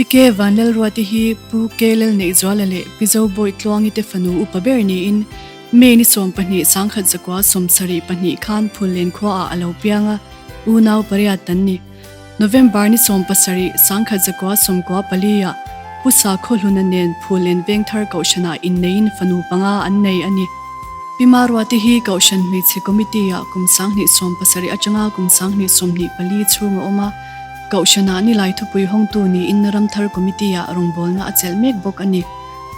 Pi K Vanlalruati hi Pu K Lalneihzuala leh Pi Zobawih Tluangi te fanu upa ber niin May ni 12 1972 khan Phullen khuaah a lo piang a, unau pariat an ni. November ni 17, 1994 ah Pu Sakhawhluna nen Phullen Vengthar Kohhranah inneiin fanu panga an nei a ni. Pi Maruati hi Kohhran Hmeichhe Committee-ah kum 2017 atanga kum 2024 chhung a awm a, Kohhranah nilai thupui hawngtu niin Ramthar Committee-ah rawngbawlna a chelh mek bawk a ni.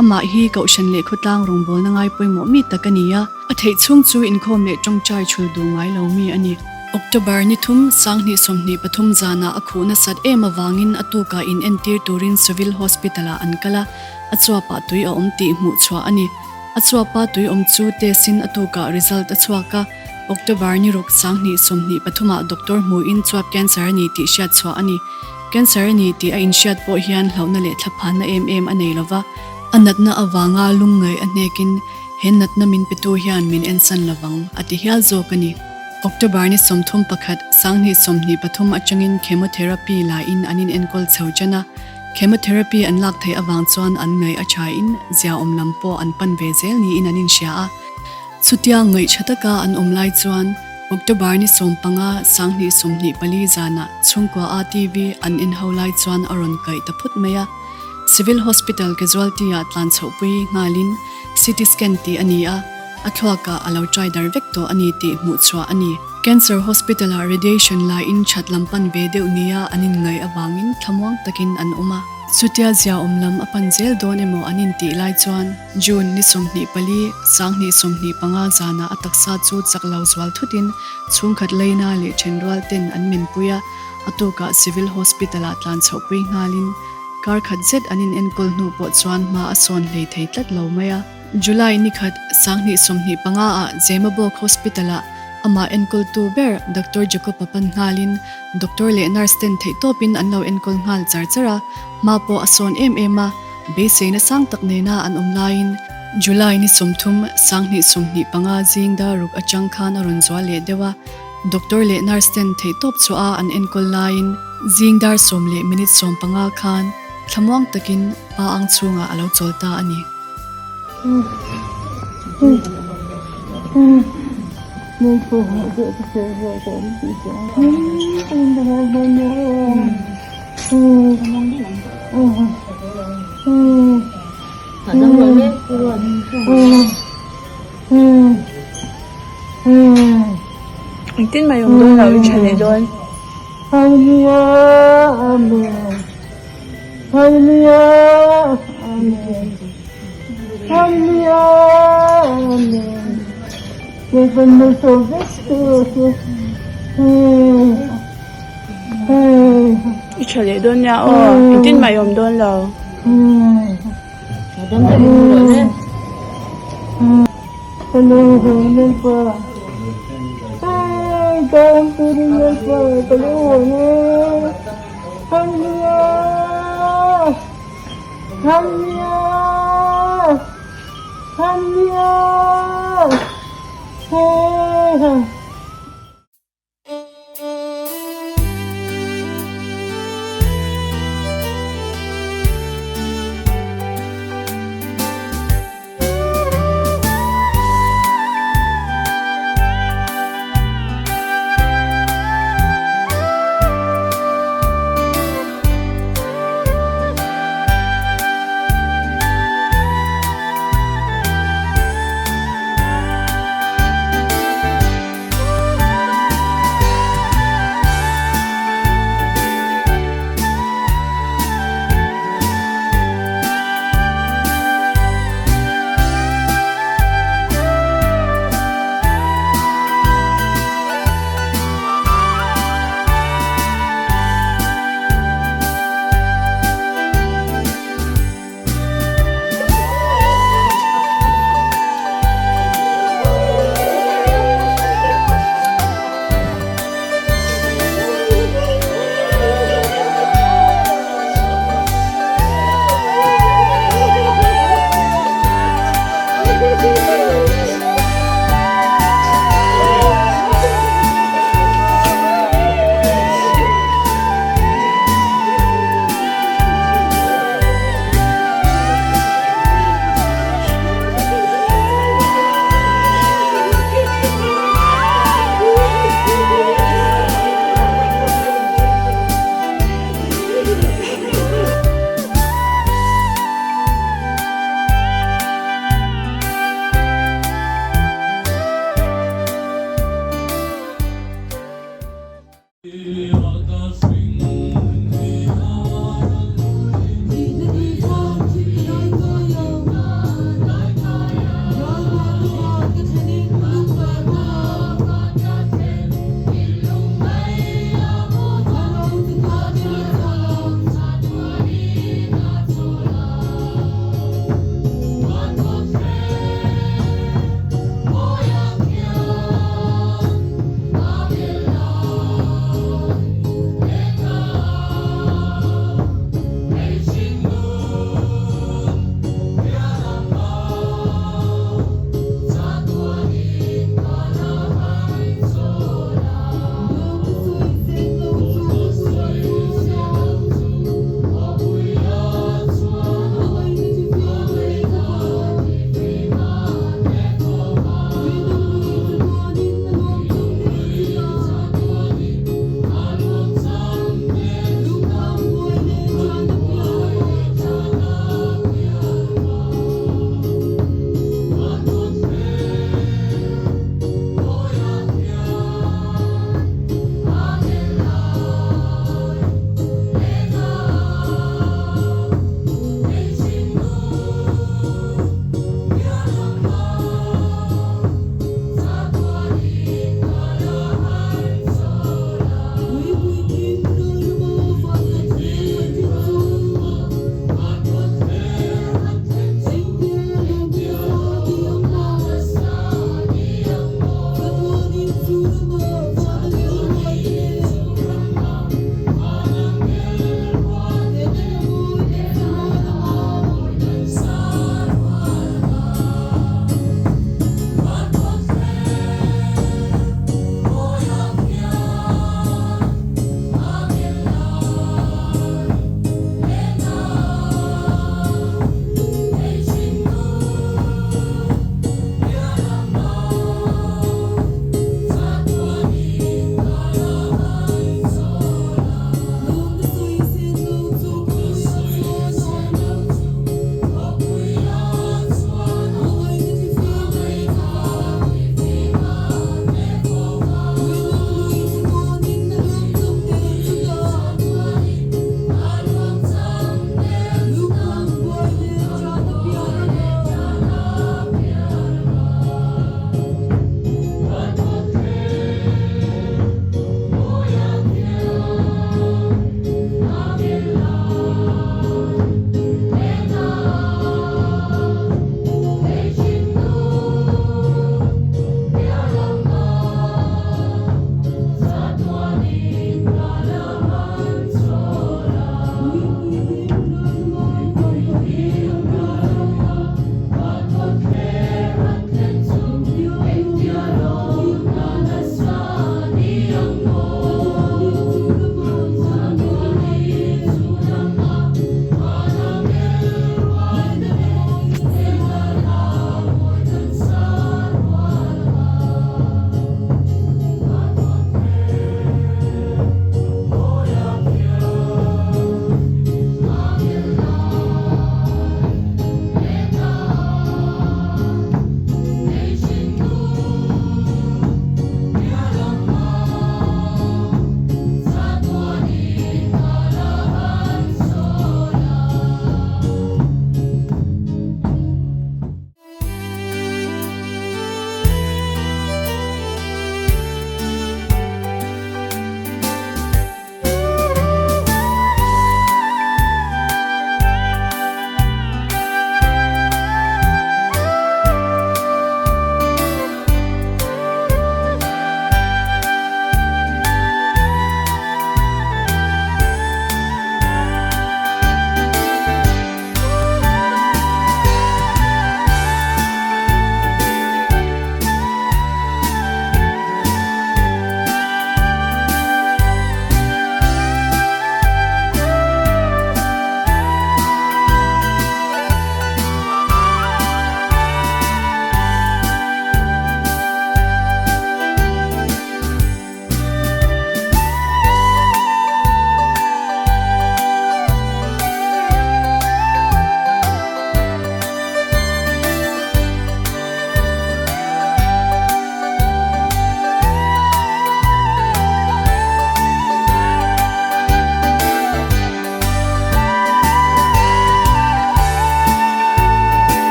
Amah hi Kohhran leh khawtlang rawngbawlna ngai pawimawh mi tak a ni a, a theih chhung chu inkhawm leh tawngtai chhul duh ngai lo mi a ni. October ni thum, 2023 zanah a khuh nasat em avangin a tukah in entir turin Civil Hospital-ah an kal a, a chuapah tui a awm tih hmuh chhuah a ni. A chuapa tui awm chu test-in a tukah result a chhuak a, October ni ruk, 2023 ah doctor hmuhin chuap cancer a ni tih hriat chhuah a ni. Cancer a ni tih a inhriat pawh hian hlauhna leh thlaphanna em em a nei lova, a natna avanga lungngaih a hnekin he natna min petu hian min ensan lovang a ti hial zawk a ni. October ni 31, 2023 atangin chemotherapy lain an inenkawl chho ṭan a, chemotherapy an lak theih avang chuan an ngaih a thain ziaawm lam pawh an pan ve zel niin an inhria a. Chutia ngaih tha taka an awm lai chuan October ni 15, 2024 zanah chhungkua ATV an en ho lai chuan a rawn kaih ta phut mai a. Civil Hospital casualty-ah tlan chhohpui nghalin CT scan tih a ni a, a thluakah a lo try dar vek tawh a ni tih hmuh chhuah a ni. Cancer Hospital-ah radiation laiin that lam pan ve deuh nia an inngaih avangin thlamuang takin an awm a. Chutia ziaawm lam a pan zel dawn emaw an intih lai chuan June ni 24, 2025 zanah a taksa chu chak lo zual thutin chhungkhat leina leh thenrual ten an minpui a, a tukah Civil Hospital-ah tlan chhohpui nghalin kar khat zet an inenkawl hnu pawh chuan hma a sawn hlei thei tlat lo mai a. July ni khat, 2025 ah Zemabawk Hospital-ah amah enkawltu ber Doctor Jacob-a pan nghalin doctor leh nurse ten theihtawpin an lo enkawl nghal char char a, hma pawh a sawn em em a. Beiseina sang tak nena an awm laiin July ni 30, 2025 zing dar ruk atang khan a rawn zual leh deuh a, doctor leh nurse ten theihtawp chhuah a an enkawl laiin zing dar sawm leh minute 15 khan thlamuang takin pa ang chhungah a lo chawl ta a ni. Engtin mai awm dawn lo i tha leh dawn. I tha leh dawn nia aw, engtin mah i awm dawn lo.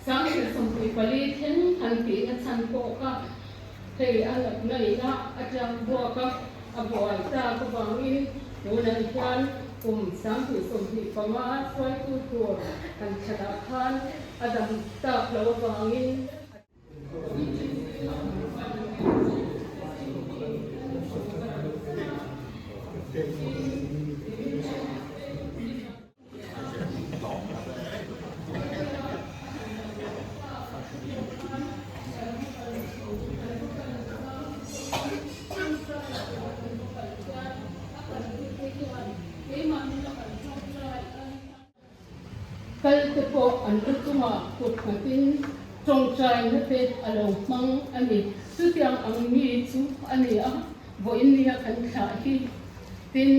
24 thleng han tihna chhan pawh kha hei a natna ina a tlak buak a, a buai tak avangin tunah hian kum 2025 hruaitu tur han thlanah khan a dam tak lo avangin a Kal te pawh an lu chungah kut nghatin tawngtaina te a lo hmang a ni. Chutiang ang mi chu a ni a, vawiin nia kan thlah hi. Tin,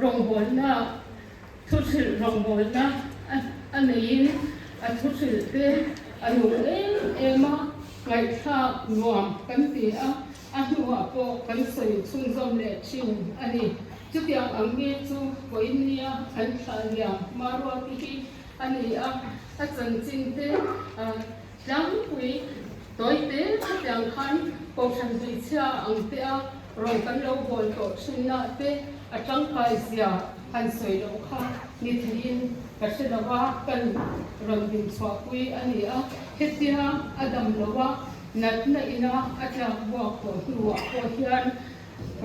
rawngbawlna, thuhrilh rawngbawlna a neiin a thuhrilh te a nung em em a, ngaihthlak nuam kan ti a. A hnuah pawh kan sawi chhunzawm leh thin a ni. Chutiang ang mi chu vawinia kan thlah liam Maruati hi a ni a, a chanchin te tlangpui tawi te chutiang khan Kohhran hmeichhia ang te a rawn kan lo bawl tawh thinna te a tangkai zia han sawi loh kha ni theiin ka hre lo a, kan rawn dinchhuahpui a ni a, hetia a dam lo a. Natna ina a tlak buak tawh hnuah pawh hian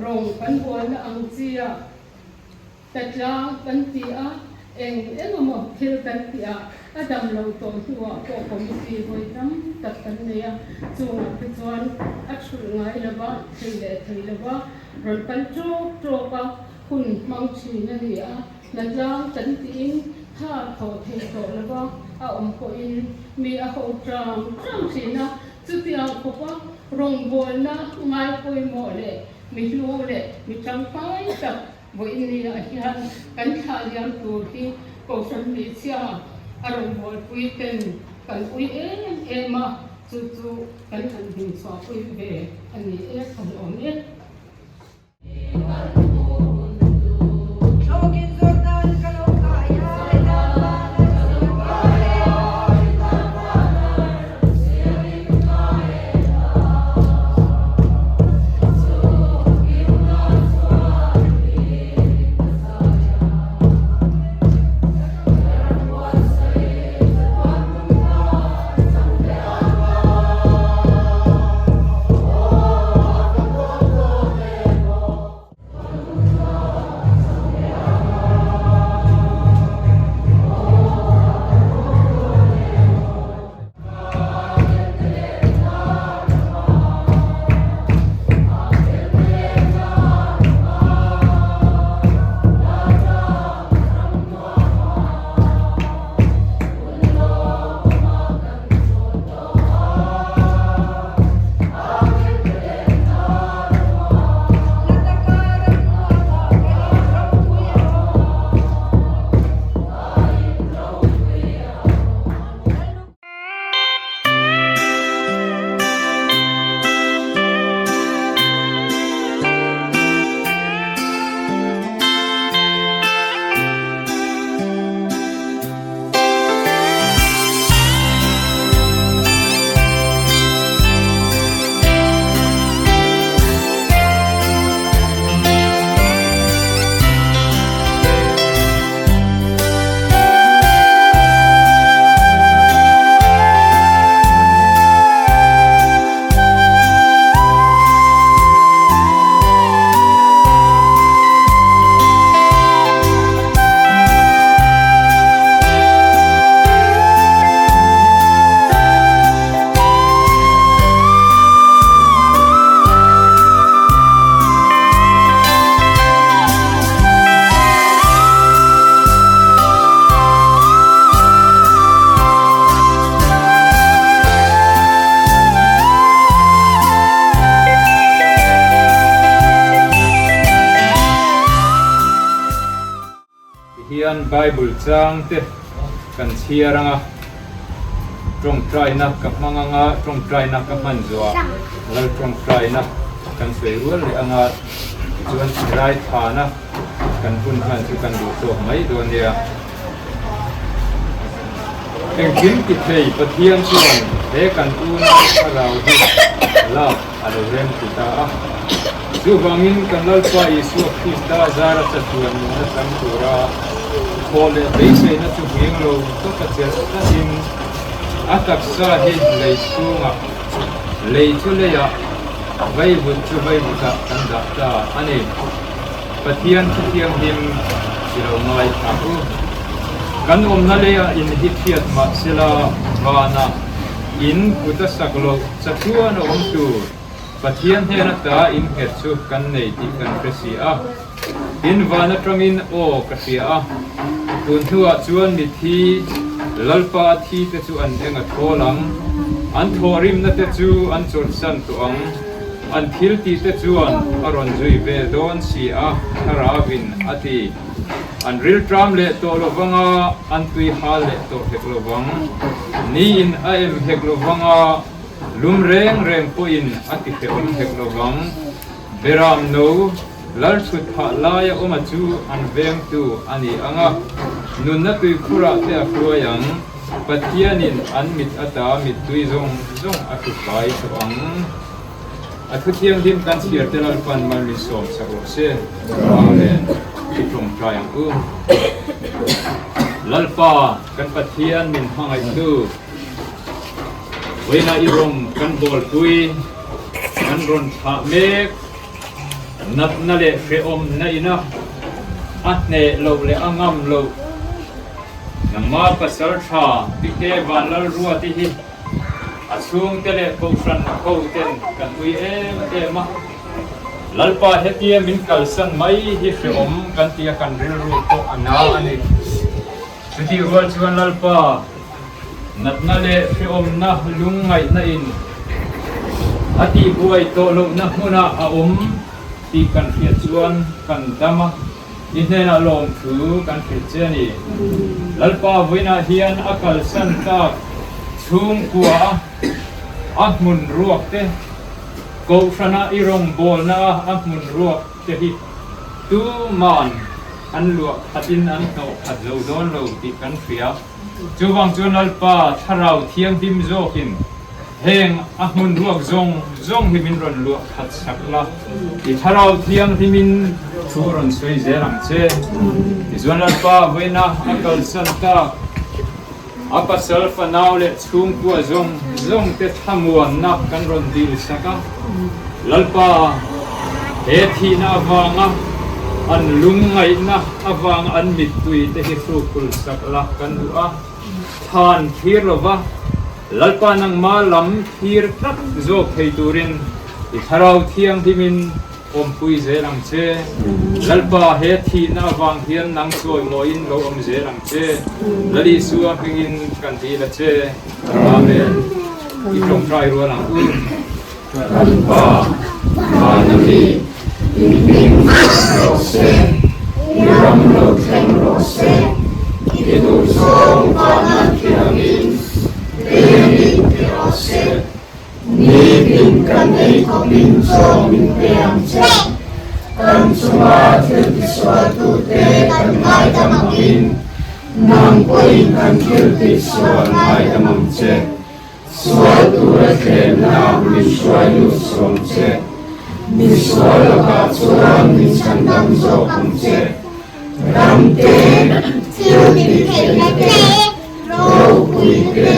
rawng kan bualna ang chia ta tlang kan ti a, eng eng emaw thil kan tih ah a dam lo tawh hnuah pawh committee vawi tam tak kan nei a, chungah te chuan a thulh ngai lova, thei leh thei lova rawn kal tawk tawk a hun hmang thin a ni a, hnatlang kan tiin tha thawh thei tawh lova a awm pawhin mi a ho tang tang thin a, chutiang khawpa rawngbawlna ngai pawimawh leh mi hlu leh mi tangkai tak vawiin ah hian kan thlah liam tur hi Kohhran hmeichhia a rawngbawlpui ten kan ui em em a, chu chu kan han dinchhuahpui ve a ni e, kan awm e. Tihian Bible chang te kan chhiar anga tawngtaina ka hmang anga tawngtaina ka hman zuah lal tawngtaina kan sawi rual leh anga tichuan rai thana kan hun hman chu kan duh tawk mai dawn nia. Engkim ti thei Pathian chuan he kan unau thlarau hi lak a lo rem ti ta a. Chuvangin kan Lalpa Isua Krista zara chatuan nunna chang tura thaw leh beiseina chu nghing lo tawka chelh tlatin a taksa hi lei chhungah lei chu leiah vaivut chu vaivutah kan dah ta a ni. Pathian thu thianghlim i lo ngai ang u. Kan awmna leiah in hi thiat mah sela vanah in kut a sak loh chatuan a awm tur Pathian hnen ata in nghet chu kan nei tih kan hre si a. Tin van atangin aw ka hria a, tun hnuah chuan mithi Lalpa a thi te chu an eng a thawl ang, an thawhrimna te chu an chawlhsan tawh ang. An thil tih te chuan a rawn zui ve dawn si a, Thlarauin a ti. An rilṭam leh tawh lo vang a, an tui hal leh tawh hek lo vang. Niin a em hek lo vang a, lum reng reng pawhin a ti hrehawm hek lo vang. Beram no, Lalchhut phah laia awma chu an vengtu a ni ang a, nunna tuikhurah te a hruai ang. Pathianin an mit ata mittui zawng zawng a hrufai tawh ang. A thu thianghlim kan chhiar te Lalpan mal min sawm sak rawh se. Amen. I tawngtai ang u. Lalpa kan Pathian min hmangaihtu, vawiinah i rawng kan bawlpui, kan rawn thlah mek, natna leh hrehawmna ina a hneh loh leh a ngam loh, Nangmah pasal tha Pike Vanlalruati hi a chhungte leh kohhran ho ten kan ui em em a, Lalpa hetia min kalsan mai hi hreawm kan tia kan rilru pawh a na a ni. Chutih rual chuan Lalpa natna leh hreawmna lungngaihna in a tihbuai tawh lohna hmunah a awm tih kan hriat chuan kan dam a. I hnenah lawmthu kan hrilh che a ni. Lalpa vawiinah hian a kalsan tak chhungkua a, a hmun ruak te, Kohhrana i rawngbawlna a a hmun ruak te hi tuman an luah khatin an hnawh khat zo dawn lo tih kan hria. Chuvang chuan Lalpa Thlarau Thianghlim zawkin Heng a hmun ruak zawng zawng hi min rawn luah khat sak la, i Thlarau Thianghlimin thu rawn sawi zel ang che. Tichuan Lalpa vawiina a kalsan tak, a pasal fanau leh chhungkua zawng zawng te thlamuanna kan rawn dil sak a. Lalpa, he thihna avanga an lungngaihna avanga an mittui te hi hrukhul sak la kan duh a, thlan thlir lova, Lalpa nangma lam thlir tlat zawk thei turin i Thlarau Thianghlimin awmpui zel ang che. Lalpa he thihna avang hian nang chawimawiin lo awm zel ang che. Lal Isua hmingin kan dil a che. Amen. I tawngtai rual ang u. Kan Pa, Vana mi, i hming rawh se, i ram lo thleng rawh se, i duhzawng vana thiangin lengin ti rawh se, nitin kan ei khawpin chaw min pe ang che, kan chunga thil tisualtute kan ngaidam angin, nang pawhin kan thil tihsual ngaidam ang che. Sual tura thlenna min hruai lut sawm che, mi sual lakah chuan min chhandam zawk ang che. Ram te, thil tih theihna te, ropui te.